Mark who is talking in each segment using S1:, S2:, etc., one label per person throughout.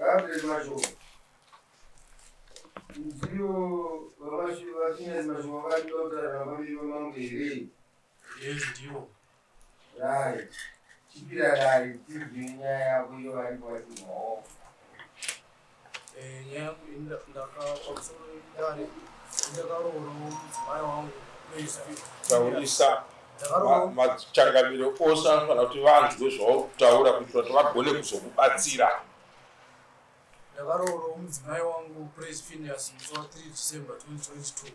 S1: Gabriel Mashoko. Ndivo vaPhineas Mashoko vakati kutaura navaviri vamambo here?
S2: Yes, ndivo.
S1: Right. Chipira dare tinzwe nyaya yako iyo varipo vachimhawo.
S2: Eh, nyaya yangu ini ndaka pamusoro dare ndakaroorawo mudzimai wangu Praise.
S3: Taurisa.
S2: Ndakaroora
S3: Machangamire ose anofanira kuti vanzwe zvauri kutaura kuitira kuti vagone kuzokubatsira.
S2: Ndakaroorawo mudzimai wangu Praise Phineas musi wa3 December 2022.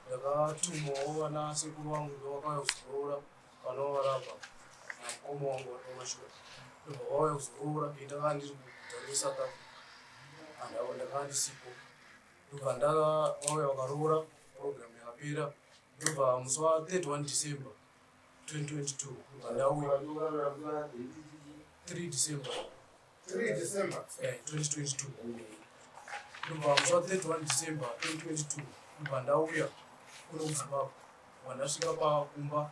S2: Ndakatumawo vana sekuru vangu, ndovakauya kuzoroora, vanovarapa namukoma wangu vari pamashure, ndobva vauya kuzoroora. Ini ndakanga ndiri muguta reSouth Africa, andavo ndakanga ndisipo. Ndobva ndavauya vakaroora, program yakapera. Ndobva musi wa31 December 2022 ndobva ndauya. 3 December.
S1: 3 December.
S2: 2022. Ndobva musi wa31 December 2022 ndobva ndauya kuno kuZimbabwe. Ndobva ndasvika pakumba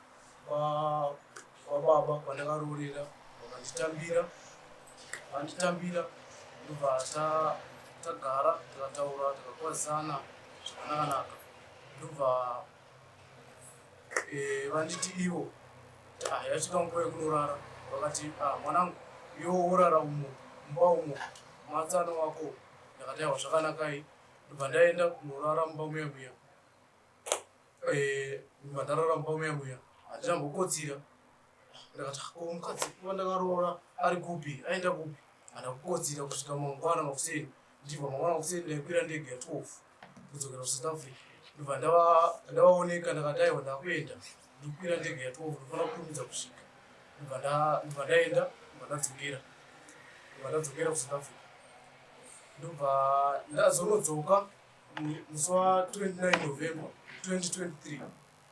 S2: kwababa kwandakaroorera, vakanditambira. Vanditambira, ndobva tagara, takataura, takakwazisana zvakanaka-naka. Ndobva vanditi ivo, yasvika nguva yekunorara, vakati, "Ah, mwanangu, iwe worara umo mumba umo matsano wako." Ndakati, "Aiwa, zvakanakai." Ndobva ndaenda kunorara mumba muya muya. Ndobva ndarara mumba muya muya, handinambokotsira. Ndakati, "Ko mukadzi wandakaroora ari kupi? Aenda kupi?" Handa kukotsira kusvika mangwana makuseni. Ndibva mangwana makuseni ndaikwira ndege ya12 kudzokera kuSouth Africa. Ndobva ndavaoneka, ndakati, "Aiwa, ndakuenda, ndikukwira ndege ya12, ndofanira kukurumidza kusvika." Ndobva ndaenda, ndobva ndadzokera, ndobva ndadzokera kuSouth Africa. Ndobva ndazonodzoka musi wa29 November 2023.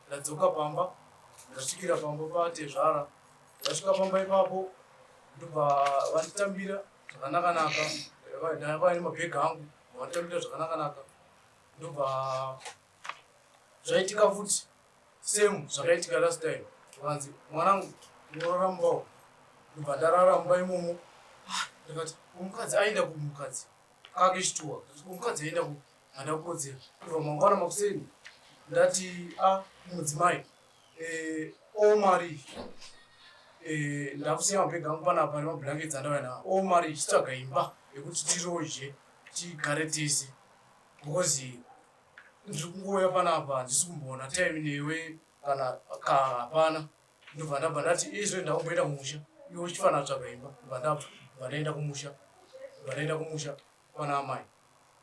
S2: Ndadzoka pamba, ndasvikira pamba patezvara. Ndasvika pamba ipapo, ndobva vanditambira zvakanaka-naka. Ndakauya nemabhegi angu, vanditambira zvakanaka-naka. Ndobva zvaitika futi same zvakaitika last time, vakanzi, "Mwanangu, unorara mumba umu." Ndobva ndarara mumba imomo. Ah, ndakati, "Mukadzi aenda kumukadzi kake chituwa, mukadzi aenda ku." Handa kukodzera. Ndobva mangwana makuseni ndati a mudzimai, o mari, ndakusiya mabhegi angu panapa nemablankets andauya nawo. O mari, ichitsvaga imba yekuti tiroje, tigare tese, because ndiri kungouya panapa, handisi kumboona time newe kana hapana. Ndobva ndabva ndati, "Izvo ndakumboenda kumusha, iwe uchifanira kutsvaga imba." Ndobva ndabva, ndobva ndaenda kumusha, ndobva ndaenda kumusha kwana amai.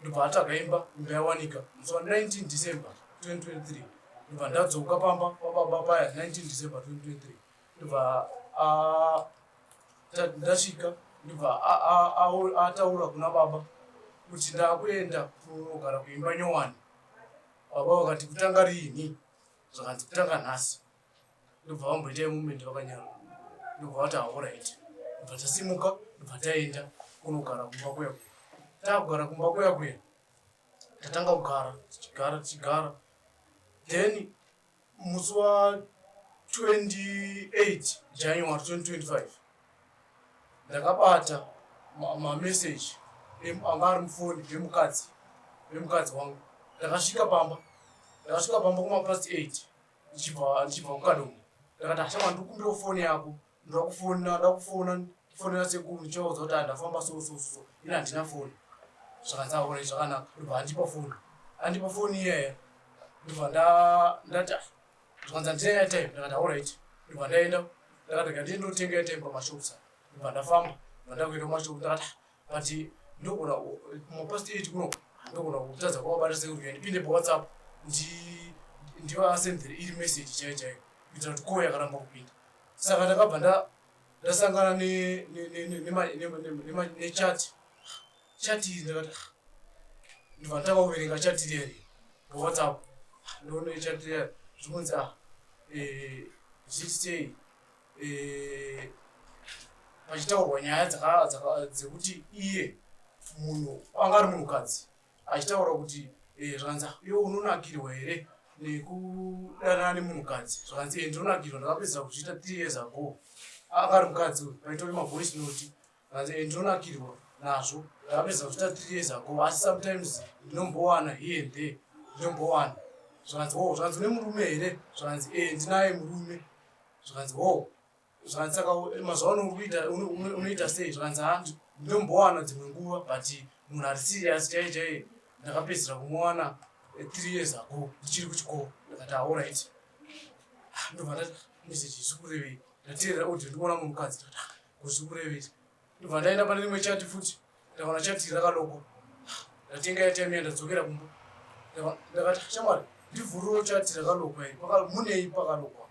S2: Ndobva atsvaga imba, imba yawanika musi wa19 December 2023. Ndobva ndadzoka pamba pababa paya 19 December 2023. Ndobva ndasvika, ndobva ataura kuna baba kuti ndakuenda kunogara kuimba nyowani. Baba vakati, "Kutanga riini?" Zvakanzi, "Kutanga nhasi." Ndobva vamboita moment vakanyara, ndobva vati, "Alright." Ndobva tasimuka, ndobva taenda kunogara kumba kuya kuya. Taakugara kumba kuya kuya, tatanga kugara, tichigara, tichigara. Then musi wa28 January 2025 ndakabata mameseji anga ari mufoni yemukadzi wangu. Ndakasvika pamba, ndakasvika pamba kumapast 8 ndichibva kuKadoma. Ndakati, "Ashama, ndikumbirawo foni yako, ndoda kufona, ndoda kufona, kufonera sekuru ndichivaudza kuti handafamba so so so, ini handina foni." Zvakanzi, "Aorai, zvakanaka." Ndobva andipa foni, andipa foni iyaya. Ndobva ndati, "Ah." Zvakanzi, "Handina airtime." Ndakati, "Alright." Ndobva ndaenda, ndakati, "Rega ndiendotenga airtime pamashops." Ndobva ndafamba, ndobva ndakuenda kumashops. Ndakati, "Ah, but ndogona mapast 8 kuno, ndogona kutadza kuvabata sekuru. Ndipinde paWhatsApp, ndivasendere iri message chaiyo chaiyo, kuitira kuti call yakaramba kupinda." Saka ndakabva ndasangana nechat, chat iri. Ndakati, "Ah." Ndobva ndatanga kuverenga chat riya riya paWhatsApp. Ndoona chat riya zvikunzi, ah, zviti sei, pachitaurwa nyaya dzekuti iye munhu anga ari munhukadzi achitaura kuti, zvakanzi, "Ah, iwe unonakirwa here nekudanana nemunhukadzi?" Zvakanzi, "Ndinonakirwa, ndakapedzisa kuzviita 3 years ago." Anga ari mukadzi uyu, paitori mavoice note. Zvakanzi, "Ndinonakirwa." Nazvo ndakapedza kuita 3 years ago, asi sometimes ndinombowana here and there, ndinombowana. Zvakanzi, "Oh," zvakanzi, "une murume here?" Zvakanzi, "E, ndinaye murume." Zvakanzi, "Oh." Zvakanzi, "Saka mazuva ano uri kuita unoita sei?" Zvakanzi, "Ha, ndinombowana dzimwe nguva, but munhu ari serious chaiye chaiye ndakapedzisira kumuwana 3 years ago ndichiri kuchikoro." Ndakati, "Alright." Ndobva ndati, "Message isi kurevei?" Ndateerera audio, ndikuona mumukadzi. Ndakati, "Ah, kuzvi kurevei?" Ndobva ndaenda pane rimwe chat futi, ndakaona chat rakalokwa. Ndatenga airtime, yandadzokera kumba. Ndakati, "Shamwari, ndivhurirewo chat rakalokwa iri. Munei pakalokwa?"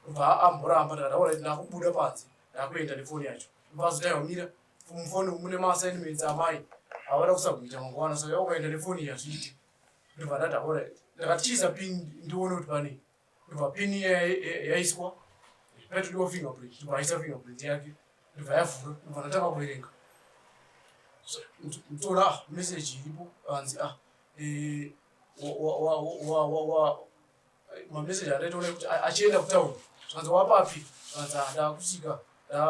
S2: Ndobva amboramba. Ndakati, "Alright, ndakubuda panze, ndakuenda nefoni yacho." Ndobva azoti, "Aiwa, mira, mufoni mune maassignments amai havada kusubmita mangwana, saka ukaenda nefoni iyi hazviiti." Ndobva ndati, "Alright." Ndakati, "Chiisa PIN ndione kuti panei." Ndobva PIN yaiswa, paitodiwa fingerprint. Ndobva aisa fingerprint yake, ndobva yavhura. Ndobva ndatanga kuverenga. Ndotoona, ah, message iripo anzi, ah, mameseji andaitoona kuti achienda kutauni. Zvanzi, "Wapapi?" Zvanzi, "Ah, ndakusvika,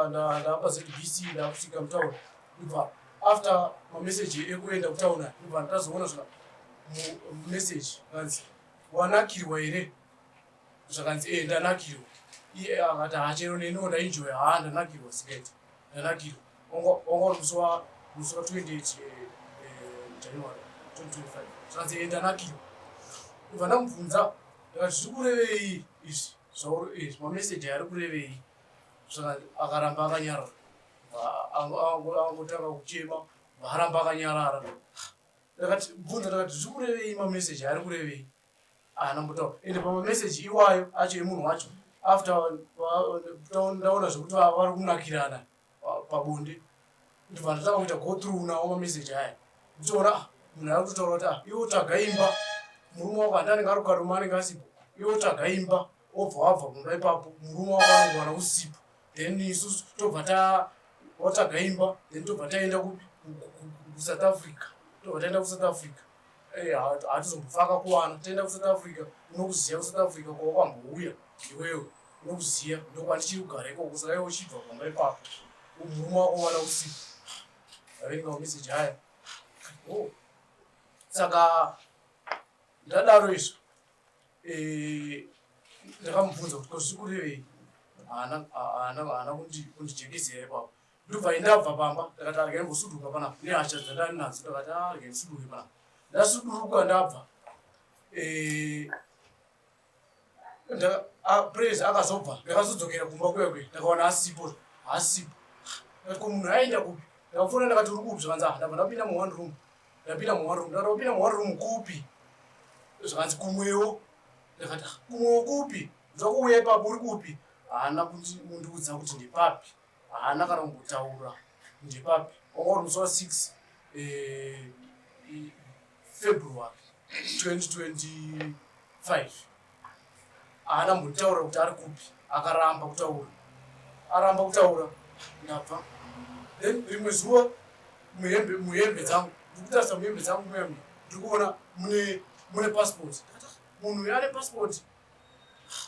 S2: ndapa ZBC, ndakusvika mutauni." Ndobva after mameseji ekuenda kutauni aya, ndobva ndazoona zva message kanzi, "Wanakirwa here?" Zvakanzi, "E, ndanakirwa." Iye akati, "Hachero neniwo ndaenjoya. Ha, ndanakirwa siketi, ndanakirwa." Wanga uri musi wa 28 January 2025. Zvakanzi, "E, ndanakirwa." Ndobva ndamubvunza, ndakati, "Zviri kurevei izvi zvauri izvi? Mameseji ari kurevei?" Saka akaramba akanyarara. Angotanga kuchema, vaaramba akanyarara. Ndakati bvunza, ndakati, "Zviri kurevei? Mameseji ari kurevei?" Haana mbotaura. Ende pamameseji iwayo acho emunhu wacho, after ndaona zvekuti vari kunakirana pabonde, ndobva ndatanga kuita go through nawo mameseji aya, ndichiona, ah, munhu ari kutotaura kuti, ah, iwe tsvaga imba, murume wako handi anenge ari kuKadoma, anenge asipo. Iwe tsvaga imba, wobva wabva kumba ipapo, murume wako anongowana usipo, then isusu tobva ta watsvaga imba, then tobva taenda kupi? KuSouth Africa. Tobva taenda kuSouth Africa. Hatizombofaka kuwana taenda kuSouth Africa. Unokuziva kuSouth Africa kwawakwambouya iwewe, unokuziva, ndokwandichiri kugara ikoko. Saka iwe uchibva pamba ipapo, murume wako wana usipo. Ndaverenga mameseji aya. Oh. Saka ndadaro izvo, ndakamubvunza kuti ko zviri kurevei. Haana kundijekesera ipapo. Ndobva indabva pamba. Ndakati, "Arega ndimbosuduruka panapa nehasha dzandani nadzo." Ndakati, "Ah, rega ndisuduruke panapa." Ndasuduruka, ndabva. Praise akazobva. Ndakazodzokera kumba kuya kuya, ndakawana asipo, asipo. Ndakati, "Ko munhu aenda kupi?" Ndakapfuura, ndakati, "Uri kupi?" Zvakanzi, "Ah, ndabva ndapinda muone room, ndapinda muone room." Ndakati, "Wapinda muone room kupi?" Zvakanzi, "Kumwewo." Ndakati, "Ah, kumwewo kupi? Ndinokuuya ipapo, uri kupi?" Haana kundiudza kuti ndepapi, haana kana kumbotaura ndepapi. Wanga uri musi wa6 February 2025. Haana mbotaura kuti ari kupi, akaramba kutaura, aramba kutaura. Ndabva. Then rimwe zuva muhembe dzangu, ndikutarisa muhembe dzangu muyami, ndiri kuona mune passport. Ndakati, "Ah, munhu uyu ane passport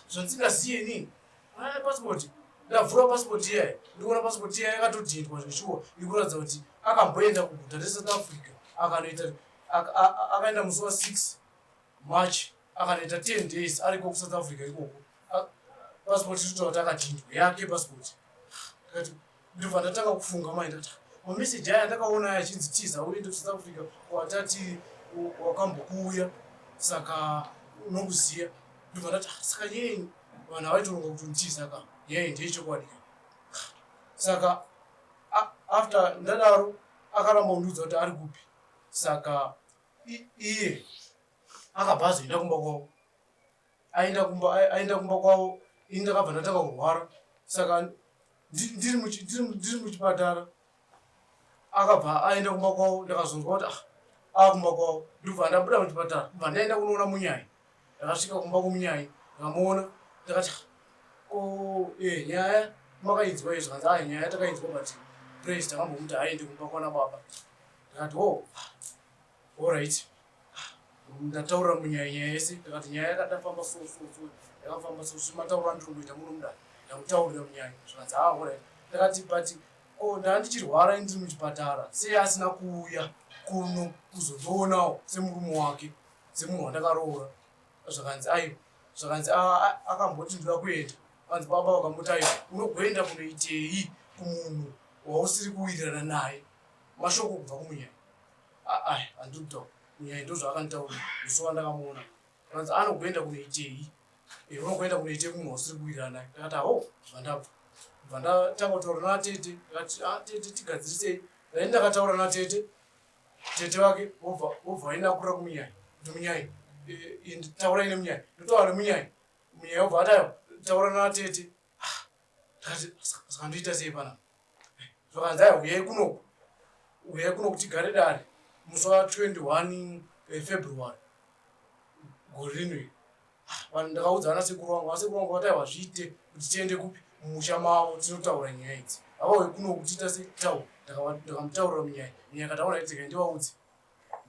S2: zvandingaziye inini, ane passport." Ndavhura passport iyayi, ndikuona passport iyayi yakatodhindwa zveshuwa, iri kuratidza kuti akamboenda kuguta reSouth Africa. Akanoita akaenda musi wa6 March, akanoita 10 days ariko kuSouth Africa ikoko. Passport iri kutaura kuti akadhindwa yake passport. Ndikati, ndobva ndatanga kufunga mai. Ndakati, mameseji aya ndakaona aya achinzi tiza uende kuSouth Africa watati wakambokuuya, saka unokuziya. Ndobva ndati, "Ah, saka yei vanhu havaitoronga kuti unitiza ka? Yei ndeyechokwadi ka?" Saka after ndadaro, akaramba kundiudza kuti ari kupi. Saka iye akabva azoenda kumba kwavo. Aenda kumba kwavo, ini ndakabva ndatanga kurwara. Saka ndiri muchipatara, akabva aenda kumba kwavo. Ndakazonzwa kuti, ah, akumba kwavo. Ndobva ndabuda muchipatara, ndobva ndaenda kunoona munyai. Ndakasvika kumba kwomunyai, ndikamuona. Ndakati, "Ah, ko nyaya makainzwa izvo?" Kanzi, "Ah, nyaya takainzwa, but Praise takambomuti aende kumba kwana baba." Ndakati, "Oh, alright." Ndataurira munyaya nyaya yese. Ndakati, "Nyaya yakadafamba so so so, yakafamba so so, matauro andiri kuita muno mudare." Ndakutaurira munyaya. Zvikanzi, "Ah, alright." Ndakati, "But Ko ndandichirwara ndiri muchipatara, sei asina kuuya kuno kuzondoonawo semurume wake, semunhu wandakaroora? Zvakanzi aiwa, zvakanzi akamboti ndoda kuenda. Kanzi baba vakamboti aiwa, unogoenda kunoitei kumunhu wausiri kuwirirana naye? Mashoko kubva kumunyai. Ai, handiri kutaura munyai, ndozvaakanditaurira musi wandakamuona. Kanzi anogoenda kunoitei? Unogoenda kunoitei kumunhu wausiri kuwirirana naye? Ndakati aho, bva ndabva. Bva ndatanga kutaura natete, ndakati ah, tete tigadzirisei. Dai ndakataura natete, tete vake vobva vainakura kumunyai kuti munyai taurai nemunyai, ndotaura nemunyai, munyai obva ati taura natete. Ah, ndakati saka ndoita sei panapa? Zvakanzi aiwa, uyai kunoku, uyai kunoku tigare dare musi wa 21 February gore rino iri. Vanhu ndakaudza vana sekuru vangu, vana sekuru vangu vati aiwa, zviite kuti tiende kupi, mumusha mavo tinotaura nyaya idzi. Havauye kunoku tiita sei, taura. Ndakamutaurira munyaya, munyaya akataura iti ndivaudze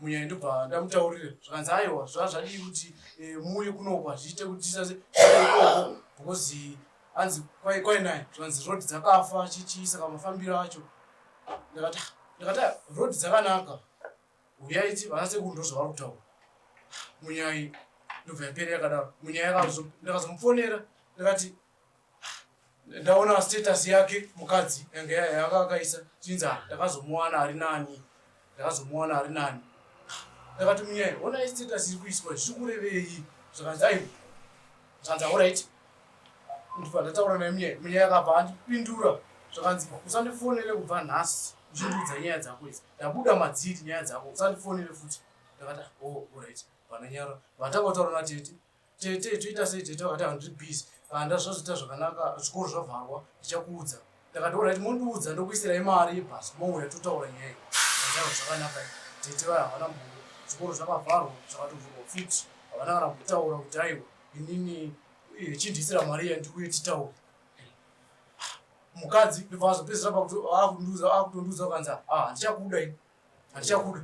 S2: munyaya, ndobva ndamutaurira. Zvakanzi aiwa, zvadii kuti muuye kunoku, hazviite kuti tiita sei ikoko because hanzi kwainaya, zvanzi road dzakafa chichi, saka mafambiro acho. Ndakati road dzakanaka, uyaiti vana sekuru ndozvavari kutaura munyai. Ndobva yapera yakadaro. Munyai ndakazomufonera, ndakati ndaona status yake mukadzi yange yanga akaisa chinzi ndakazomuwana ari nani, ndakazomuwana ari nani. Ndakati munyai, onai status iri kuiswa, zviri kurevei? Zvakanzi aiwa, zvanzi alright. Ndobva ndataura naye munyai, munyai akabva andipindura zvakanzi usandifonere kubva nhasi uchindiudza nyaya dzako idzi, ndabuda madziri nyaya dzako, usandifonere futi. Ndakati oh, alright, vananyara. Vatanga kutaura natete, tete toita sei? Tete vakati handiri busy, kana ndazvazoita zvakanaka, zvikoro zvavharwa, ndichakuudza. Ndakati alright, mondiudza ndokuisirai mari yebhasi, mouya totaura nyaya iyi. Zvakanaka. Tete vaya havana mbudo, zvikoro zvakavharwa, zvakatovhurwa futi, havana kana kutaura kuti aiwa, inini chindiisira mari iya ndiuye titaure. Mukadzi ndobva azopedzisira pakuti akutondiudza, akutondiudza kanzi ah, handichakuda ini, handichakuda.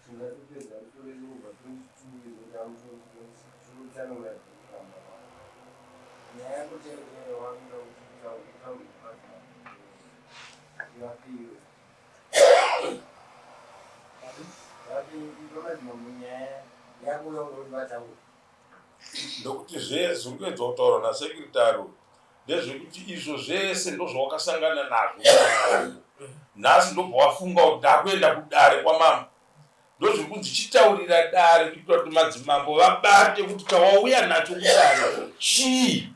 S1: Tingatopedza rutorezi kubva 22 years kuti amutoutsanangura kuramba kwako. Nyaya yako chaiyo wakuda kuti utaure mukadzi wako ivapiwe vape nyaya yako yakuda kuti vataure.
S3: Ndokuti zvese zviri kuedza kutaura nasekretary ndezvekuti izvo zvese ndozvawakasangana nazvo nhasi, ndobva wafunga kuti ndakuenda kudare kwamambo. Ndozviri kunzi chitaurira dare kuitira kuti madzimambo vabate kuti chawauya nacho kudare chii.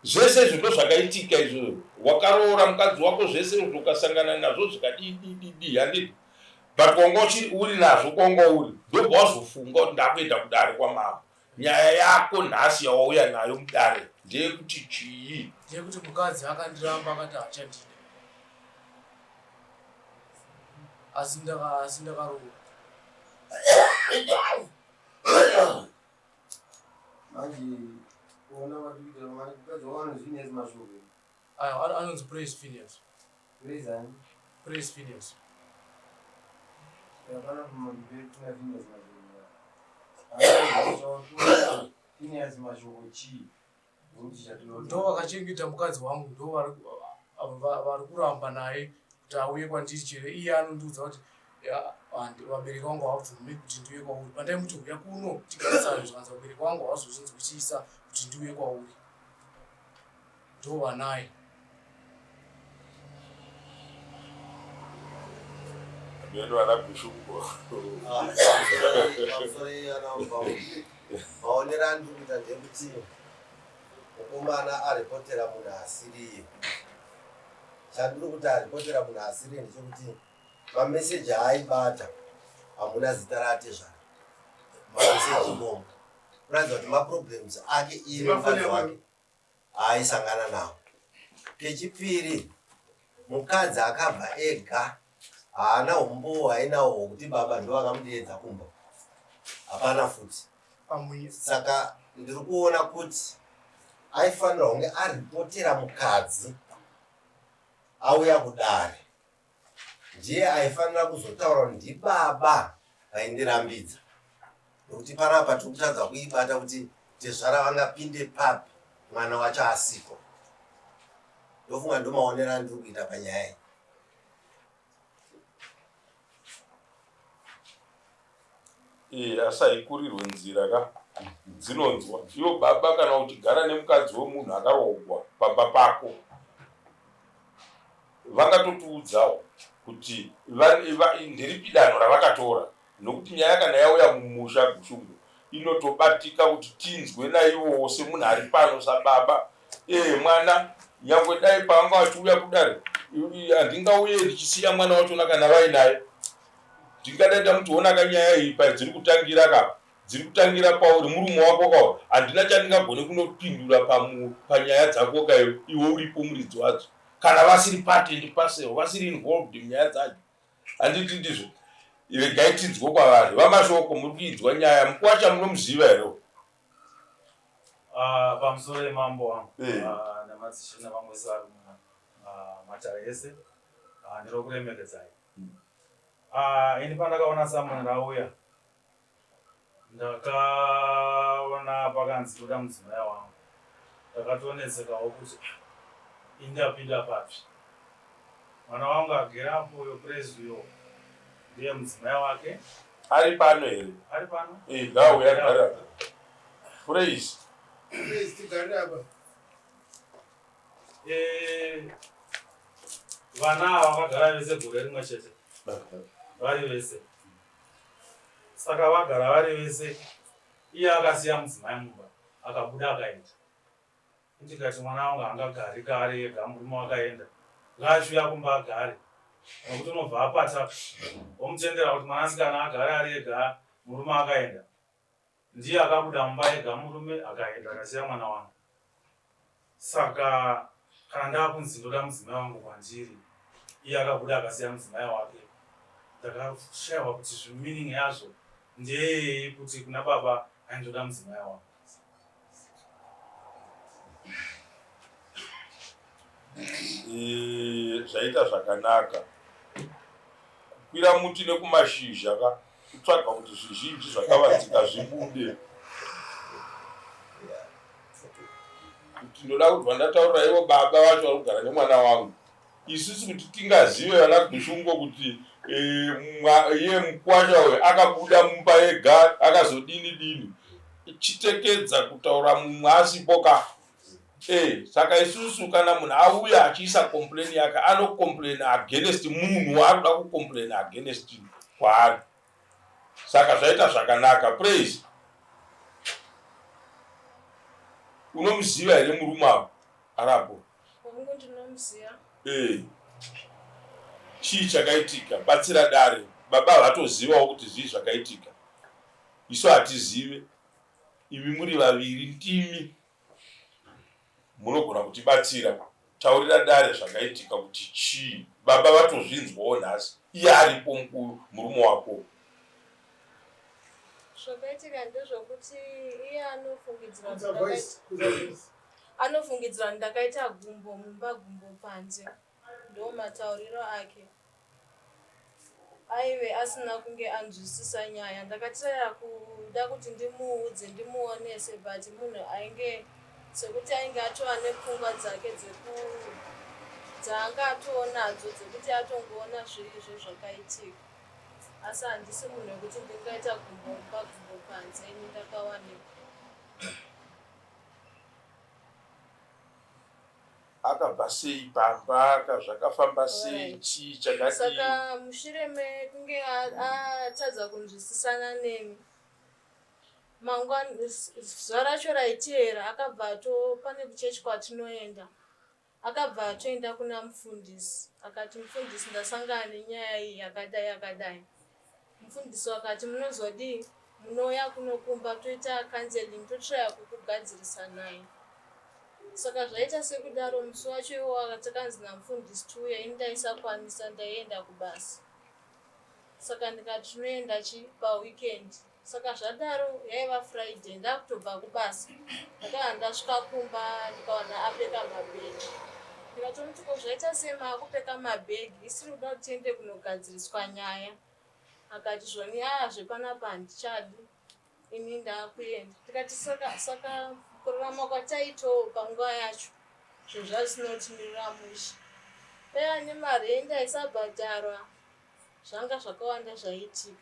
S3: Zvese izvo ndozvakaitika izvo, wakaroora mukadzi wako, zvese izvo ukasangana nazvo zvikadidididi, handiti? But wanga uri nazvo kwanga uri, ndobva wazofunga kuti ndakuenda kudare kwamambo. Nyaya yako nhasi yawauya nayo mudare ndeyekuti chii?
S2: Ndeyekuti mukadzi akandiramba, akati haachandida, asi ndakaroora.
S1: Manje ona vatikuita mukadzi wako anonzi Phineas Mashoko.
S2: Aiwa, anonzi Praise Phineas.
S1: Praise ani?
S2: Praise Phineas.
S1: Hapana kumamberi kuna Phineas Mashoko. Phineas Mashoko chii?
S2: Ndo vakachengeta mukadzi wangu, ndo vari kuramba naye kuti auye kwandiri. Chero iye anondiudza kuti vabereki vangu havabvumi kuti ndiuye kwauri. Pandaimuti uya kuno tigarisane, zvakanzi vabereki vangu havazozvinzwisisa kuti ndiuye kwauri. Ndo vanaye.
S3: Ameno ana bhishuko.
S4: Maonero andiri kuita ndekuti mukomana aripotera munhu asiriye. Chandiri kuti aripotera munhu asiriye ndechekuti mameseji aaibata hamuna zita raatezvara mameseji imomo, kuratidza kuti maproblems ake iye nemukadzi wake aaisangana nawo. Kechipiri, mukadzi akabva ega, haana umbowo ainawo hwokuti baba ndo vakamudeedza kumba, hapana futi. Saka ndiri kuona kuti aifanira kunge aripotera mukadzi auya kudare, ndiye aifanira kuzotaura kuti ndibaba vaindirambidza, nekuti panapa tiri kutadza kuibata kuti tezvara vangapinde papi mwana wacho asiko. Ndofunga ndomaonero andiri kuita panyaya iyi.
S3: Eh, asi haikurirwe nzira ka dzinonzwa ivo baba kana uchigara nemukadzi wemunhu akaroogwa pamba pako vangatotiudzawo kuti nderipi danho ravakatora nokuti nyaya kana yauya mumusha gushungu inotobatika kuti tinzwe naivowo semunhu ari pano sababa ee mwana nyangwe dai paanga vachiuya kudare handingauye ndichisiya mwana wachona kana vainaye ndingadai ndamuti honaka nyaya iyi padziri kutangira ka dziri kutangira pauri murume wako kawo handina chandingagone kunopindura panyaya dzako kayo iwe uripo muridzi wadzo kana vasiri part and parcel vasiri involved munyaya dzacho handiti ndizvo regai tinzwe kwavari vamashoko muri kuinzwa nyaya mukwasha munomuziva here
S5: ah, pamusoro yemambo wangu eh. ah, namadzishe navamwe vese vari ah, matare ese ndinokuremekedzai hmm. ini pandakaona samoni rauya Ndakaona pakanzi toda mudzimai wangu ndakatonetsekawo kuti ah, ini ndapinda papi mwana wangu agere apo uyo Praise uyo ndiye mudzimai wake
S3: ari pano here
S5: ari pano
S3: eh ngauya agara Praise
S1: Praise tigarire apa
S5: eh vana ava vakagara vese gore rimwe chete vari vese Saka vagara vari vese iye akasiya mudzimai mumba akabuda akaenda. Ndikati mwana wangu haangagari kaari ega murume wakaenda ngaachiuya kumba agare nekuti unobva apata womutendera kuti mwanasikana agare ari ega murume akaenda. Ndiye akabuda mumba ega murume akaenda akasiya mwana wangu. Saka kana ndakunzi ndoda mudzimai wangu kwandiri iye akabuda akasiya mudzimai wake ndakashaiwa kuti zvimeaning yazvo ndeyei kuti kuna baba aindoda mudzimai wangu.
S3: Eh, zvaita zvakanaka kukwira muti nekumashizha ka kutsvaga kuti zvizhinji zvakavanzika zvibude kuti ndoda kuti vandataurira ivo baba vacho vari kugara nemwana wangu isusu kuti tingazive vana gushungo kuti eh, iye mukwasha uyu akabuda mumba ega akazodini dini chitekedza kutaura mumwe asipo ka Eh, saka isusu kana munhu auya achiisa complain yake anocomplain against munhu waari kuda kucomplain against kwaari saka zvaita zvakanaka praise unomuziva here murume avo arapo eh, chii chakaitika batsira dare baba vatozivawo kuti zvii zvakaitika isu hatizive imi muri vaviri ndimi Munogona kutibatsira taurira dare zvakaitika kuti chii baba vatozvinzwawo nhasi iye aripo murume wako.
S6: Zvakaitika ndezvekuti iye anofungidzira anofungidzira ndakaita gumbo mumba gumbo panze ndomatauriro ake. Aive asina kunge anzwisisa nyaya. Ndakatiraya kuda kuti ndimuudze ndimuonese but munhu ainge sekuti ainge atova nepfungwa dzake dzeku dzaanga atoonadzo dzekuti atongoona zviri izvo zvakaitika. Asi handisi munhu wekuti ndingaita gumbo mumba gumbo panze ini ndakawanikwa.
S3: Akabva sei pamba ka zvakafamba sei chii chakadii.
S6: Saka mushure mekunge atadza kunzwisisana neni mangwana zuva racho raiteera akabva ato pane kuchechi kwatinoenda akabva atoenda kuna mufundisi akati mufundisi ndasangana nenyaya iyi yakadai yakadai mufundisi wakati munozodii munouya kuno kumba toita counseling totraya kukugadzirisa naye Saka zvaita sekudaro musi wacho iwowo takanzi namufundisi tiuye ini ndaisakwanisa ndaienda kubasa. Saka ndikati tinoenda chi paweekend. Saka zvadaro yaiva Friday ndakutobva kubasa. Ndakanga ndasvika kumba ndikawana apfeka mabhegi. Ndikatomuti ko zvaita sei maakupfeka mabhegi isiri kuda kuti tiende kunogadziriswa nyaya. Akati zvoni aa zvepanapa handichadi. Ini ndakuenda ndikati saka saka kurarama kwataitawo panguva yacho Zvinhu zvazvisina kutimirira mushe. Paiva nemarendi aisabhadharwa zvanga zvakawanda zvaiitika.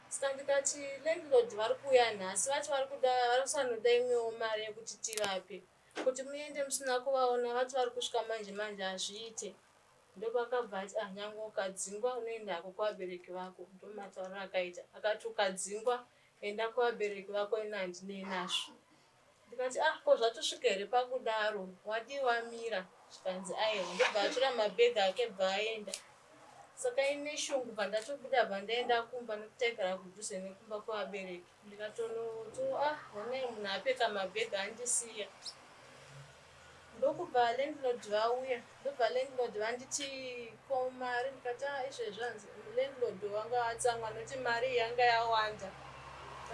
S6: Saka ndikati landlord vari kuuya nhasi vati vari kuda vari kusanoda imwewo mari yekuti tivape. Kuti muende musina kuvaona vati vari kusvika manje manje hazviite. Ndopakabva ati ah nyangwe ukadzingwa unoenda hako kuvabereki vako. Ndomatauriro akaita. Akati ukadzingwa enda kuvabereki vako ini handinei nazvo. Ndikati ah ko zvatosvika here pakudaro wadii wamira zvikanzi aiwa ndobva atora mabhegi ake bva aenda saka ini neshungu bva ndatobuda bva ndaenda kumba nekuti taigara kudhuze nekumba kwevabereki ndikatonoto ah honai munhu apeka mabhegi andisiya Ndokubva landlord vauya ndobva landlord vanditi ko mari ndikati ah izvezvi hanzi landlord wanga atsamwa nekuti mari iyi yanga yawanda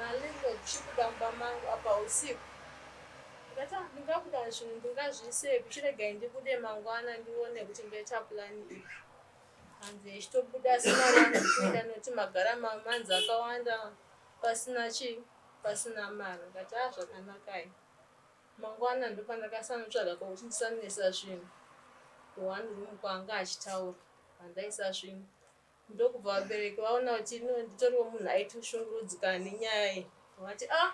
S6: ah, landlord chibuda mumba mangu apa usiku ndikati ah ndingabuda zvinhu ndingazviisepi chiregai ndibude mangwana ndione kuti ndoita plan ipi hanzi ichitobuda asi mari yangu kuenda nekuti magara mamanzi akawanda pasina chii pasina mari ndikati ah zvakanakai Mangwana ndopandakasanotsvaga kwekuti ndisanoisa zvinhu kuone room kwaanga achitaura kwandaisa zvinhu. Ndokubva vabereki vaona kuti no nditoriwo munhu aitoshungurudzikana nenyaya iyi vati ah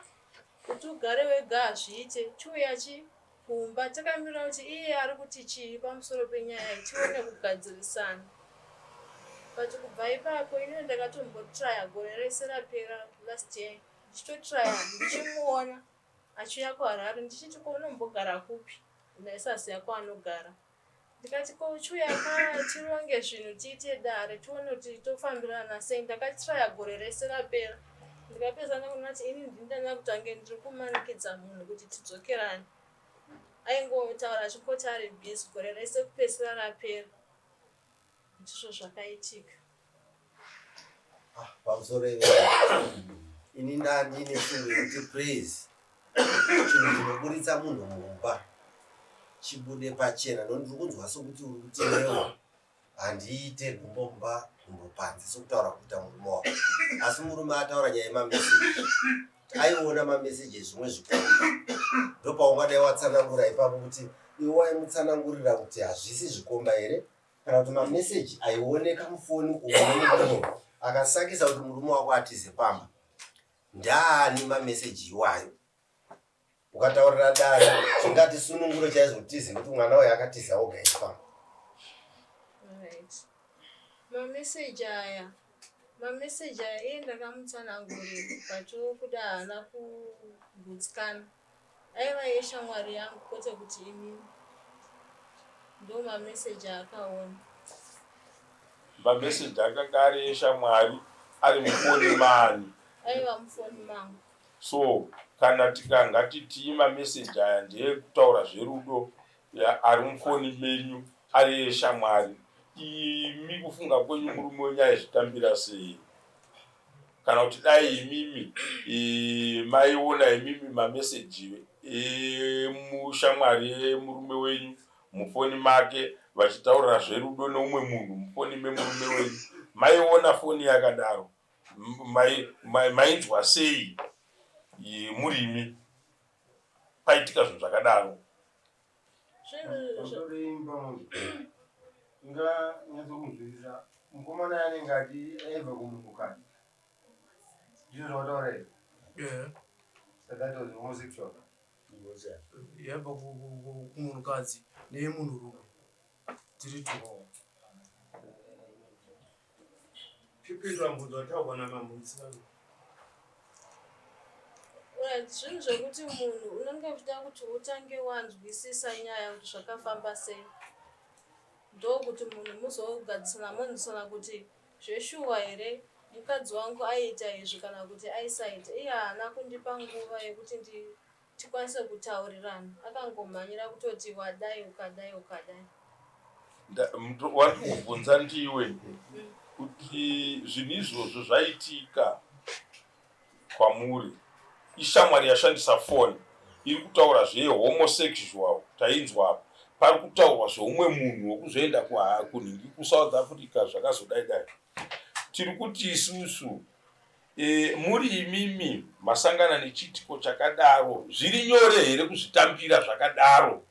S6: kuti ugare wega hazviite chiuya chi kumba takamirira kuti iye ari kuti chii pamusoro penyaya iyi tione kugadzirisana. But kubva ipapo inini ndakatombotraya gore rese rapera last year ndichitotraya ndichimuona achiuya kuHarare ndichiti ko unombogara kupi ndaisaziva kwaanogara ndikati ko uchiuya ka tironge zvinhu tiite dare tione kuti tofambirana sei ndakatraya gore rese rapera ndikapedza ndakuona kuti ini ndini ndanga kutange ndiri kumanikidza munhu kuti tidzokerane aingotaura achingoti ari busy gore rese kupedzisira rapera Ndizvo zvakaitika.
S4: Ah, pamusoro iwe. Ini ndandine shungu yekuti praise chinhu chinoburitsa munhu mumba chibude pachena no ndiri kunzwa sokuti uri kuti iwewe handiite gumbo mumba gumbo panze sokutaura kuita murume wako asi murume ataura nyaya yemameseji aiona mameseji ezvimwe zvikoro ndopaungadai watsanangura ipapo kuti iwe waimutsanangurira kuti hazvisi zvikomba here kana kuti mameseji aioneka mufoni umu akasakisa kuti murume wako atize pamba ndaani mameseji iwayo ukataurira dare zvingati sunungure chaizvo kuti tizive kuti mwana uyo akatiza oga here pamba
S6: mameseji aya mameseji aya iye ndakamutsanangurira but kuda haana kugutsikana Aiva yeshamwari yangu kwete kuti inini. Ndo mamessage aakaona.
S3: Mamessage akanga ari eshamwari ari mufoni maani?
S6: Aiva mufoni mangu.
S3: So kana tikanga titii mamessage aya ndeekutaura zverudo ari mufoni menyu ari eshamwari, imi kufunga kwenyu murume wenyu aizvitambira sei? Kana kuti dai imimi maiona imimi mameseji emushamwari yemurume wenyu mufoni make vachitaurira zverudo neumwe munhu mufoni memurume wenyu, maiona foni yakadaro mainzwa sei murimi paitika zvinhu zvakadaro?
S1: Inganyatsokunzwisisa mukomana anenge ati aibva kumunhukadzi ndizvo zvawataura here?
S2: Yeah.
S1: So that was homosexual.
S2: Yaibva kumunhukadzi neyemunhurume tiri two.
S1: Chipindura mubvunzo wataurwa namambo Mutsivanhu.
S6: Zvinhu zvekuti munhu unenge uchida kuti utange wanzwisisa nyaya kuti zvakafamba sei ndokuti munhu muzogadzisana monzwisana kuti zveshuwa here mukadzi wangu aiita izvi kana kuti aisaita. Iye haana kundipa nguva yekuti tikwanise kutaurirana akangomhanyira kutoti wadai ukadai ukadai.
S3: Wandiri kubvunza ndiwe kuti zvinhu izvozvo zvaitika kwamuri ishamwari yashandisa foni iri kutaura zvehomosexual tainzwa apa pari kutaurwa zveumwe munhu wekuzoenda kunhingi kusouth africa zvakazodai dai tiri kuti isusu E, muri imimi masangana nechiitiko chakadaro, zviri nyore here kuzvitambira zvakadaro?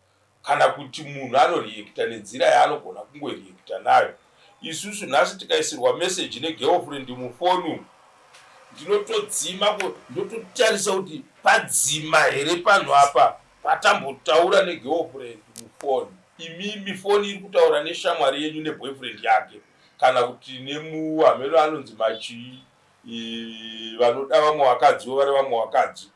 S3: Kana kuti munhu anoreacta nenzira yaanogona kungoreacta nayo. Isusu nhasi tikaisirwa message negirlfriend mufoni umu, ndinotodzima ndototarisa kuti padzima here panhu apa patambotaura negirlfriend mufoni. Imimi foni iri kutaura neshamwari yenyu neboyfriend yake kana kuti nemuhameno anonzi machii vanoda vamwe vakadziwo vari vamwe vakadzi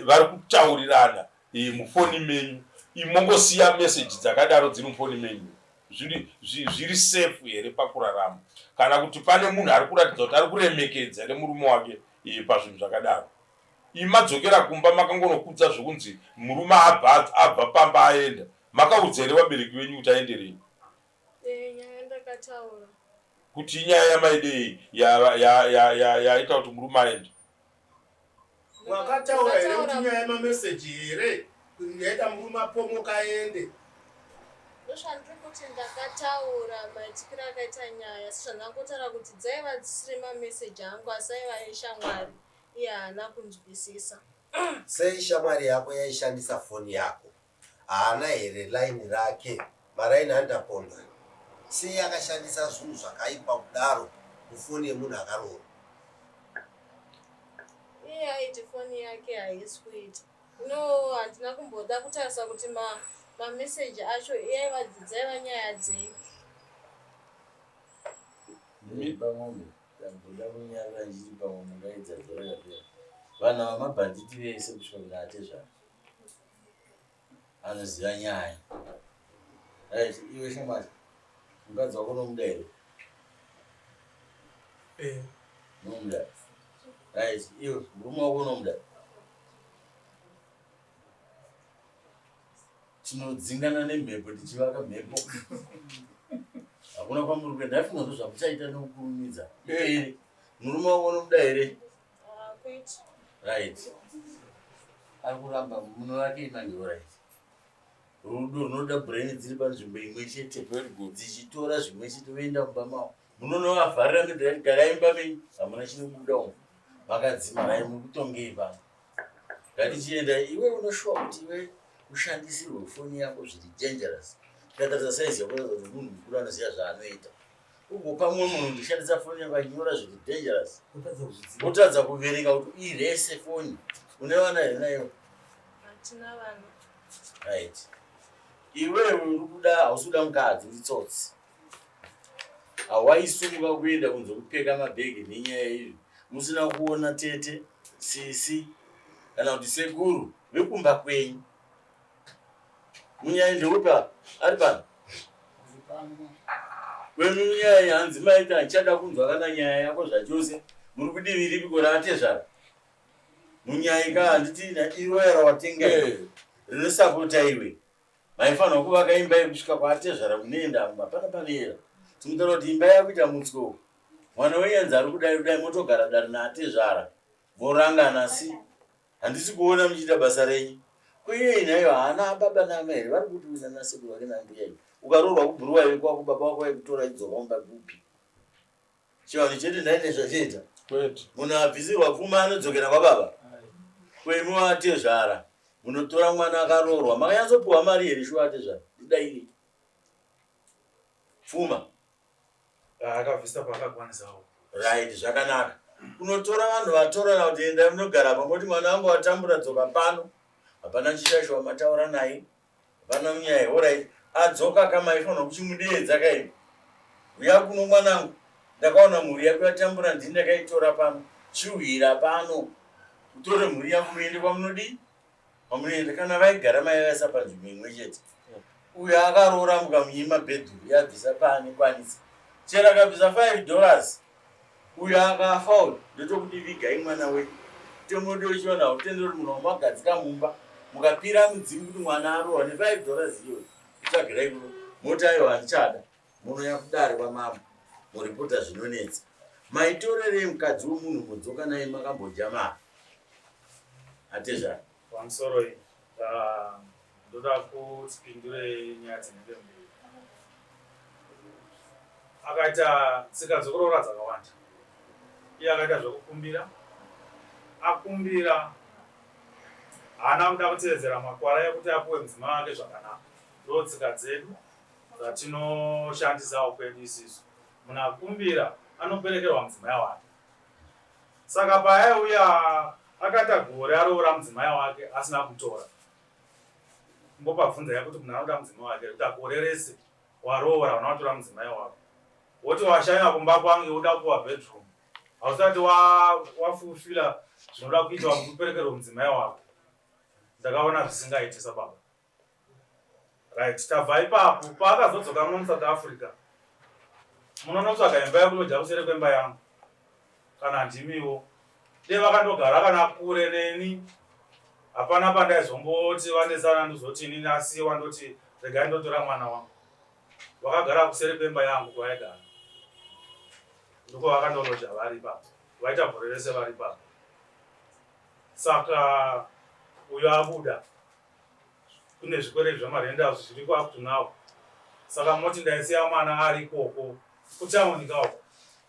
S3: vari kutaurirana mufoni menyu imongosiya meseji dzakadaro dziri mufoni menyu zviri safe here pakurarama kana kuti pane munhu ari kuratidza kuti ari kuremekedza here murume wake pazvinhu zvakadaro imadzokera kumba makangonokudza zvekunzi murume abva abva pamba aenda makaudza here vabereki venyu kuti aenderei
S6: eh, nyaya ndakataura
S3: kuti inyaya yamaidei yaita kuti murume aende
S7: Wakataura here kuti nyaya yemameseji here yaita murume apomoka aende?
S6: Ndozvandiri kuti ndakataura maitikiro akaita nyaya sezvandangotaura kuti dzaiva dzisiri mameseji angu asi aiva eshamwari iye haana kunzwisisa.
S4: Sei shamwari yako yaishandisa foni yako? Haana here line rake? Maraini andapondwa. Sei akashandisa zvinhu zvakaipa kudaro mufoni yemunhu akaroorwa?
S6: Iye aiti foni yake haisi kuita. No, handina kumboda kutarisa kuti ma mameseji acho yaiva dzaiva nyaya dzei.
S1: Ndiri Ndamboda kunyarara ndichiti pamwe mungaedza gore rapera. Vanhu ava mabhanditi vese kusvika kuna atezvara. Anoziva nyaya. Right, iwe shamwari. Mukadzi wako unomuda here? Eh. Unomuda. Right, iwe murume wako unomuda. Tinodzingana nemhepo tichivaka mhepo. Hakuna kwamuri kuenda. Ndafunga ndozvamuchaita nekukurumidza. Ipere. Murume wako unomuda here?
S6: Ah, kwete.
S1: Right. Ari kuramba munovakei manje right. Rudo runoda brain dziri panzvimbo imwe chete.
S3: Very good.
S1: Dzichitora zvimwe chete voenda mumba mavo. Munonovavharira mibhedha garai mumba menyu. Hamuna chinobuda umu. Makadzima rai muri kutongei pano. Ngatichienda iwe unoshuwa kuti iwe ushandisirwe foni yako zviri dangerous. Tikatarisa size yako kuti munhu mukuru anoziva zvaanoita. Ugopa mumwe munhu ndishandisa foni yako achinyora zviri dangerous. Wotadza kuverenga kuti irese foni. Une vana here nayo?
S6: Hatina vana.
S1: Right. Iwewe uri kuda hausi kuda mukadzi uri tsotsi. Hawaisumuka kuenda kunze kupeka mabhegi nenyaya izvi musina kuona tete, sisi kana kuti sekuru vekumba kwenyu. Munyai ndeupi apa? Ari pano? Kwenu munyai hanzi maita handichada kunzwa kana nyaya yako zvachose. Muri kudivi ripi ko raatezvara? Munyai ka handiti iroya rawatenga eh. rinosapota iwe. Maifanirwa kuvaka imba yekusvika kwaatezvara munoenda hapana panoera. Tinotaura kuti imba yakuita mutsyo. Mwana wenyanzi ari kudai kudai motogara dare naatezvara morangana asi handisi kuona muchiita basa renyu. Ko iyoyi naiyo haana baba naamai here vari kuti uina nasekuru vake naambuya iyo. Ukaroorwa kubhuruwa iwe kwako baba vako vaikutora idzoka mumba kupi? Chivanhu chedu nhai nezvachiita.
S3: Kwete.
S1: Munhu abvisirwa pfuma anodzokera kwababa. Kwemi watezvara munotora mwana akaroorwa makanyatsopiwa mari here shuwa atezvara ndidaire. Pfuma.
S5: Ah, akabvisa paakakwanisawo.
S1: Right zvakanaka. Unotora vanhu vatorana kuti endai munogara apa moti mwana wangu watambura dzoka pano. Hapana chishaisho wamataura naye. Hapana munyaya horait adzoka ka maifanirwa kuchimudeedza ka imi. Huya kuno mwanangu ndakaona mhuri yako yatambura ndini ndakaitora pano chiuhira pano utore mhuri yako muende kwamunodii kwamunoenda kana vaigara maivaisa panzvimbo imwe chete uyo akaroora mukamunyima bhedhuru yabvisa paanekwanisa chero akabvisa 5 dollars Uyo akafa uyo ndotokuti vigai mwana wenyu. Mutemo wedu wechivanhu hautenderi kuti munhu wamagadzika mumba mukapira mudzimu kuti mwana arohwa ne 5 dollars iyoyo. Tsvagirai kuno moti aiwa handichada. Monouya kudare kwamambo moripota zvinonetsa. Maitorerei mukadzi wemunhu modzoka naye makambodya mari. Atezvara.
S5: Pamusoroi ah, ndoda kuti pindure nyaya dzinenge mbiri. Akaita tsika dzokuroora dzakawanda. Iye akaita zvekukumbira, akumbira haana kuda kutevedzera makwara ekuti apuwe mudzimai wake zvakanaka. Ndo tsika dzedu dzatinoshandisawo kwedu isisu. Munhu akumbira anoperekerwa mudzimai wake. Saka paaiuya akaita gore aroora mudzimai wake asina kumutora. Mbopabvunzai kuti munhu anoda mudzimai wake here kuita gore rese waroora hauna kutora mudzimai wako. Woti washanya kumba kwangu iwe uda kupiwa bedroom. Hausati wafulfilla zvinoda kuitwa kuti uperekerwe mudzimai wako. Ndakaona zvisingaiti sababa. Right, tabva ipapo paakazodzoka muno muSouth Africa munonotsvaga imba yekuloja kuseri kwemba yangu kana ndimiwo dei vakandogara kana kure neni hapana pandaizomboti vanetsana ndozoti inini asiwa ndoti regai ndotora mwana wangu vakagara kuseri kwemba yangu kwavaigara ndiko vakandoloja vari ipapo vaita gore rese vari ipapo saka uyo abuda kune zvikwereti zvamarentals zviriko up to now saka moti ndaisiya mwana ari ikoko kutauni ka uko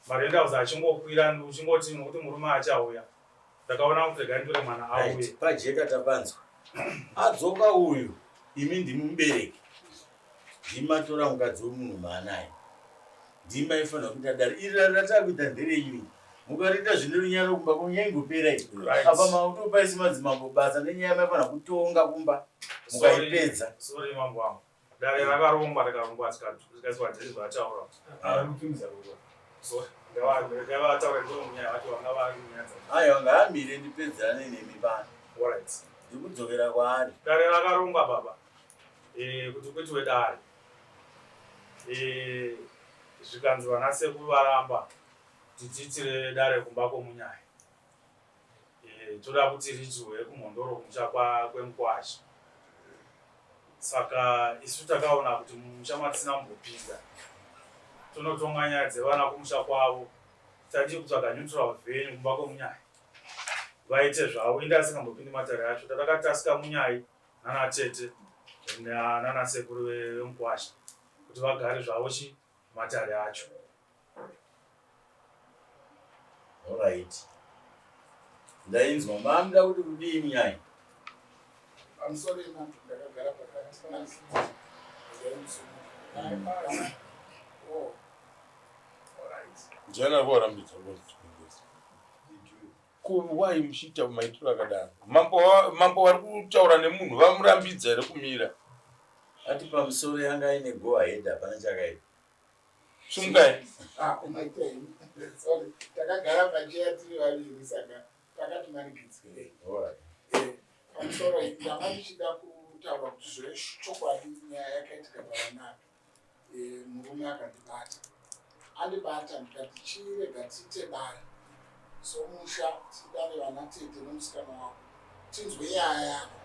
S5: marentals achingokwira uchingoti nokuti murume achauya ndakaona kuti regai nditore mwana auye
S1: Right, pajeka tapanzwa adzoka uyu imi ndimi mubereki ndimi matora mukadzi wemunhu maanaye ndimi maifanira kuita dare iri dare ratakuita nderenyu iri mukariita zvine runyararo kumba kwenyu yaingopera iyi
S5: Right.
S1: apa makutopa isu madzimambo basa nenyaya maifanira kutonga kumba mukaipedza
S5: Sorry mambo wangu. Dare rakarongwa rikarongwa rikaiswa dhiri zvataura. Sorry. Ngavataure ndivo munyaya vacho vanga vari munyaya dzacho.
S1: Aiwa ngaamire ndipedzerane nemi pano.
S5: Alright.
S1: Ndikudzokera kwaari.
S5: Dare rakarongwa baba. Eh kuti kuitwe dare. Eh zvikanzi vana sekuru varamba kuti tiitire dare kumba kwomunyaya. Eh, toda kuti riitwe kumhondoro kumusha kwemukwasha. Saka isu takaona kuti mumusha matisina kumbopinda tonotonga nyaya dzevana kumusha kwavo tadii kutsvaga neutral venue kumba kwemunyai vaite zvavo inde asingambopindi matare acho tatakatasika munyai nana tete nana sekuru vemukwasha kuti vagare zvavo chi matare acho.
S1: Alright. Ndainzwa mamuda kuti kudii munyai?
S8: Pamusoro imambo ndakagara pakati Oh. Alright.
S3: Ndiani ari kuvarambidza kuvarambidza? Ko why muchiita maitiro akadaro? Mambo mambo vari kutaura nemunhu vamurambidza here kumira?
S1: Ati pamusoro yanga ine go ahead hapana chakaipa.
S3: Sumukai.
S8: Ah, umaita henyu. Sorry. Takagara pacheya tiri vaviri saka pakati manikidzirei.
S1: Alright.
S8: Eh, pamusoro ndanga ndichida kutaura kuti zvechokwadi nyaya yakaitika pavana apa. Eh, murume akandibata andibata ndikati chirega tiite dare somusha tidane vana tete nemusikana wako tinzwe nyaya yako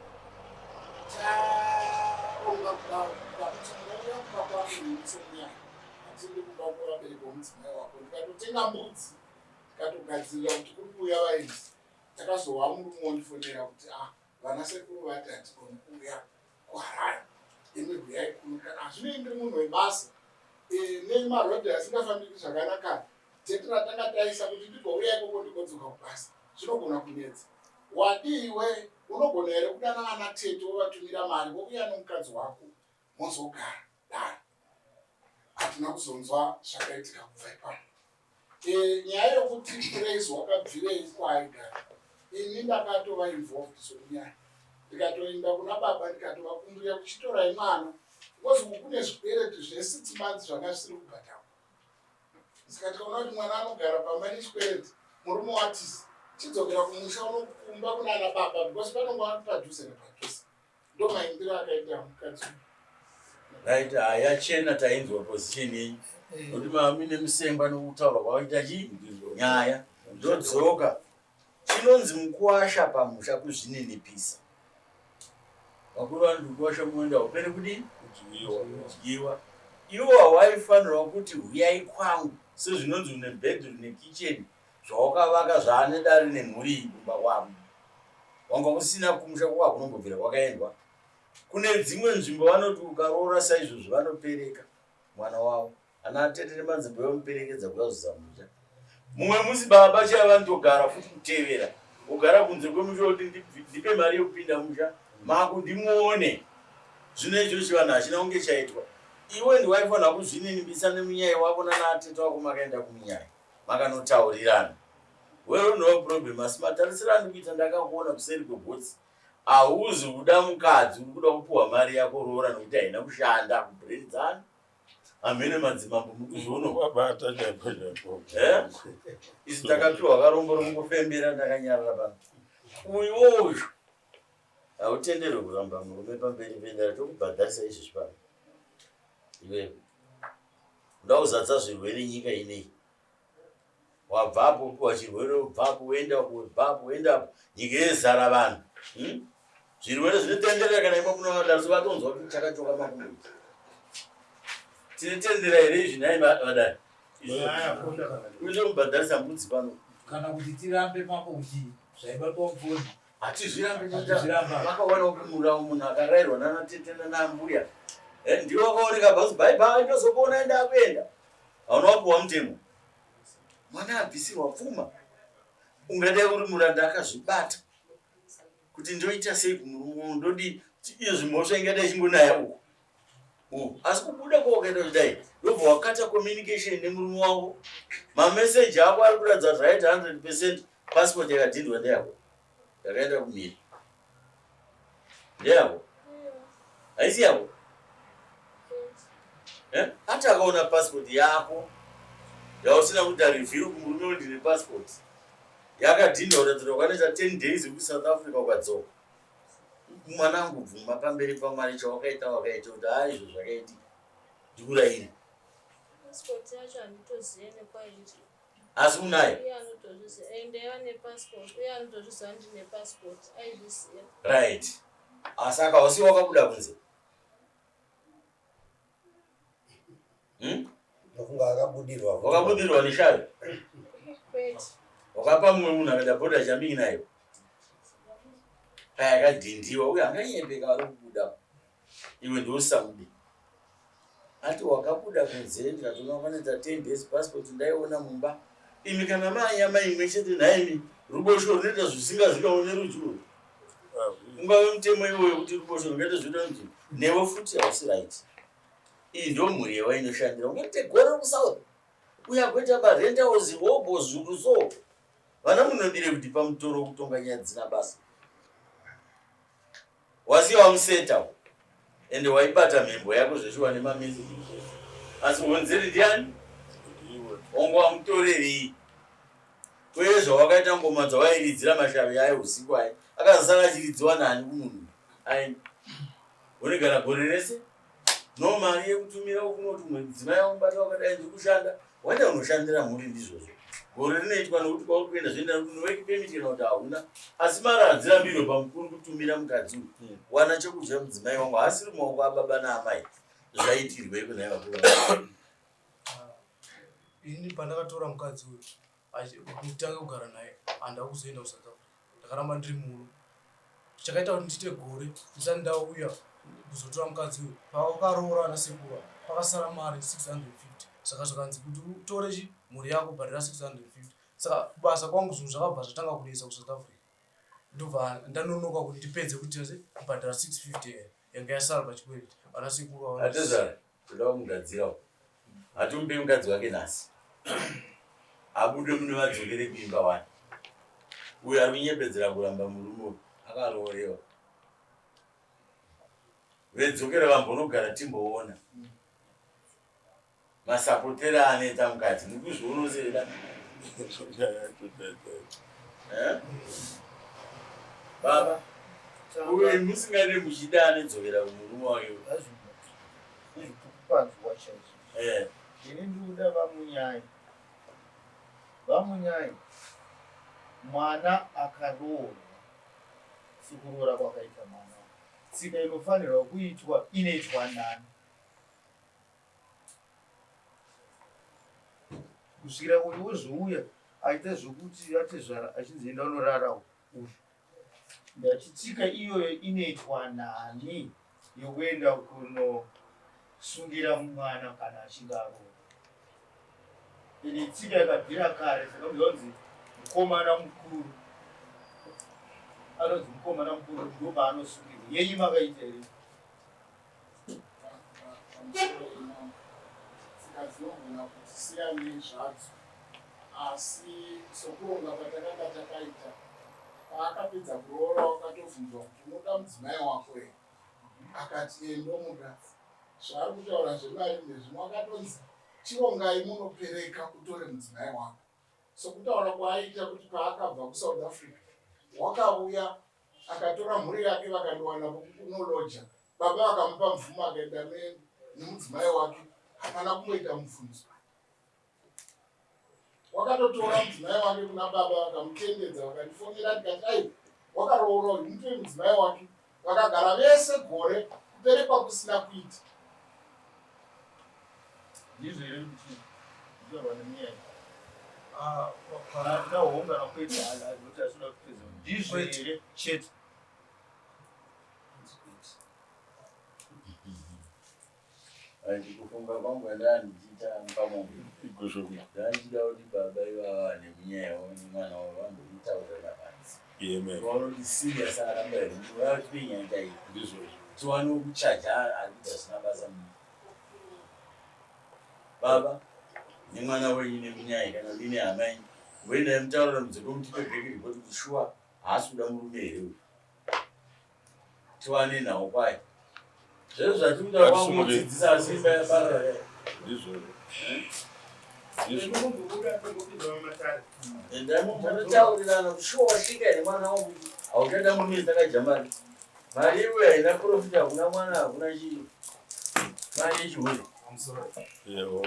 S8: taronga kudaro ndakuti ndinouya kumba kwangu ini somunyaya hatindi kumba kwevabereki vomudzimai wako ndikatotenga mbudzi ndikatogadzirira kuti kuri kuuya vaenzi ndakazohwa murume wondifonera kuti ah vana sekuru vati hatigoni kuuya kuHarare imi huyai kuno kana hazvinei ndiri munhu webasa e, nemarodhi asingafambiki zvakanaka dheti ratanga taisa kuti ndigouya ikoko ndigodzoka kubasa zvinogona kunetsa wadii iwe unogona here kudana vana tete wovatumira mari vokuya nomukadzi wako mozogara dare hatina kuzonzwa zvakaitika kubva ipapo E, nyaya yokuti Praise wakabvirei kwaaigara ini ndakatova involved sokunyaya ndikatoenda kuna baba ndikatovakumbira kuchitorai mwana because uku kune zvikwereti zvesix months zvanga zvisiri kubhadharwa saka tikaona kuti mwana anogara pamba nechikwereti murume watisi chidzokera kumusha unokumba kunana baba because panonga padhuze nepadhuze Ndomaimbiro akaita mukadzi uyu.
S1: Right, yachena tainzwa position yenyu eh. nokuti mami nemusengwa nokutaura kwavaita chii nyaya ndodzoka chinonzi mukuwasha pamusha kuzvininipisa vakuru vanoti mukuwasha muwenda upere kudii kudyiwa iwo hawaifanirwa kuti huyai kwangu sezvinonzi une bedroom nekicheni zvawakavaka zvaane dare nemhuri iyi kumba kwako wanga usina kumusha kwako hakunombobvira kwakaendwa kune dzimwe nzvimbo vanoti ukaroora saizvozvo vanopereka mwana wavo ana tete nemadzimbo yomuperekedza kuyazuza musha mumwe musi baba chaiva vanotogara futi kutevera ogara kunze kwemusha kuti ndipe mari yekupinda musha mako ndimuone. Zvino icho chivanhu hachina kunge chaitwa. Iwe ndiwe waifanira kuzvininipisa nemunyai wako nana atete wako makaenda kumunyai makanotaurirana. Well no problem asi matarisiro andikuita ndakakuona kuseri kwegotsi hauzi kuda mukadzi uri kuda kupuhwa mari yako roora nekuti haina kushanda kubrain dzani hamene madzimambo mukuzviona
S3: wabata chaipo chaipo
S1: eh? Isu takapiwa karombo romukufembera ndakanyarara pano uyu uyu hautenderwe kuramba murume pamberi pedare tokubhadharisa izvezvi pano iwewe uda kuzadza zvirwere nyika ineyi wabvapo upiwa chirwere ubvapo woendapo ubvapo woendapo nyika yezara vanhu hmm? Zvirwere zvinotenderera kana imo kuno vadaro so vatonzwa kuti chakachoka makumbo tinotendera here izvi nhai vadare uite kubhadharisa mbudzi pano
S9: kana kuti tirambe mambo kuti zvaibatwa mufoni
S1: Hatizvirambi vakaona kuti murau munhu akarairwa nana tete nana ambuya eh, ndiwo wakaoneka bhazi bye bye ndozokuona enda akuenda hauna wapuwa mutemo mwana abvisirwa pfuma ungadai uri muranda akazvibata kuti ndoita sei kumurume ndodii iyo zvimhosva ingadai ichingonaya uku uku asi kubuda kwawakaita kudai ndobva wakata communication nemurume wako mameseji ako ari kuratidza right 100 percent passport yakadhindwa ndeyako yakaenda kumhiri ndeyako haisi yako eh? Ati akaona passport yako yausina kuita review kumurume ndine passport yakadhindwa kuratidza wakanoita 10 days kusouth Africa ukadzoka Mwanangu bvuma pamberi paMwari chawakaita wakaita kuti haa izvo zvakaitika ndikuraire.
S6: Passport yacho handitozive nekwairi.
S1: Asi unayo?
S6: Uye anotozviziva. Eh, ndaiva nepassport. Uye anotozviziva ndine passport. Aizviziva.
S1: Right. Asi akausiwa wakabuda kunze. Hmm?
S4: Ndofunga akabudirwa.
S1: Wakabudirwa neshavi?
S6: Kwete.
S1: Wakapa mumwe munhu akaita bhodha jumping nayo. Paya yakadhindiwa uye anganyepeka vari kubuda. Iwe ndousamude. Ati wakabuda kunze ndikatoona wakanoita 10 days passport ndaiona mumba. Imi kana maanyama imwe chete nhaimi ruboshwe runoita zvisingazvikawo nerudyi urwu. Ungave mutemo iwoyo kuti ruboshwe rungaita zvinoita kuti newe futi hausi right. Iyi ndo mhuri yawainoshandira. Ungaite gore rekusouth uya kuita parent house hobho zulu so. Vana munodire kuti pamutoro kutonga nyaya dzisina basa. Wasiya wamuseta ende waibata mhembo yako zveshuwa nemameseji zvese. Asi honzeri ndiani? Wangu wamutorerei? Uye zvawakaita ngoma dzawairidzira mashavi ayo usiku aye akazosara achiridziwa nani kumunhu aenda unigara gore rese no mari yekutumira ukunoti umwe mudzimai wamubata wakadai ndiri kushanda waenda unoshandira mhuri ndizvozvo gore rinoitwa nokuti kwauri kuenda zvoenda nokuti work permit kana kuti hauna asi mari hadzirambirwe pamukuru kutumira mukadzi uyu hmm. wana chekudya mudzimai wangu haasiri mumaoko ababa naamai zvaitirweiko nhai vakuru
S2: ah, ini pandakatora mukadzi uyu kutanga kugara naye handava kuzoenda kusouth africa ndakaramba ndiri muno chakaita kuti ndiite gore ndisati ndauya kuzotora mukadzi uyu pavakaroora ana sekuru pakasara mari 650 saka zvakanzi kuti utore chi mhuri yako bhadhara 650 saka kubasa kwangu zvinhu zvakabva zvatanga kunetsa kusouth africa ndobva ndanonoka kuti ndipedze kuti se kubhadhara 650 yanga yasara pachikwereti ana sekuru
S1: atezvara toda kumugadzira hatimupe mukadzi wake nhasi abude mune vadzokere kuimba wani uyo ari kunyepedzera kuramba murume uyu akaroorewa vedzokera vambonogara timboona masapotera anoita mukadzi muri kuzviona sereda eh? Baba uyu musingade muchida anodzokera kumurume wake
S10: Zvikupanzwa chaizvo. Eh. Ini ndikuda vamunyai. Vamunyai mwana akaroorwa sekuroora kwakaita mwana. Tsika inofanirwa kuitwa inoitwa nani? Kusvikira uyu wozouya aita zvekuti atezvara achinzi enda unorara uyu. Ndati tsika iyoyo inoitwa nani yokuenda kunosungira mwana kana achinge aroorwa. Ende itsika yakabvira kare saka kunzi mukomana mukuru anonzi mukomana mukuru ndopaanosungirwa. Yenyu makaita here?
S8: Pamusoro imambo, tsika dzinogona kuti siyanei zvadzo, asi sokuronga kwatakanga takaita, paakapedza kuroora wakatobvunzwa kuti unoda mudzimai wako here, akati ee ndomuda. Zvaari kutaura zvemari ndezvimwe, akatonzi chirongai munopereka utore mudzimai wako. Sokutaura kwaaiita kuti paakabva kuSouth Africa wakauya akatora mhuri yake vakandowana pokunoloja, baba vakamupa mvumo akaenda nemudzimai wake, hapana kumboita mubvunzo. Wakatotora mudzimai wake kuna baba vakamutendedza, vakandifonera ndikati aiwa wakaroora uyu mutore mudzimai wake. Vakagara vese gore kuperekwa kusina kuita.
S10: Ndizvo here kuti zvinorwa nemunyaya? Ah, kana ndahonga nakwete kuti asina kupedza. Ndizvo here chete?
S1: Kufunga kwangu ndaa ndichiita pamombe ndandichida kuti baba ivava nemunyaya wavo nemwana wavo vambonditaurira pansi vaona kuti serious aramba here vatipe nyaya chaiyo
S3: ndizvozvo
S1: tiwane kuchaja ari kuita zvisina basa mu baba nemwana wenyu nemunyaya kana ndine hama yenyu voendai mutaurira mudzoke mutipe back report kuti shuwa haasi kuda murume here uyu tiwane nhau kwayo zvese zvatiri kutaura kwangudzidzisa asi imba yaparara
S3: ndizvozvo.
S1: Endai mumbonotaurirana kuti shuwa wasvika here mwana wangu kuti hauchada murume takadya mari mari iwe haina profit hakuna mwana hakuna chii mari yechihure.
S3: Yebo.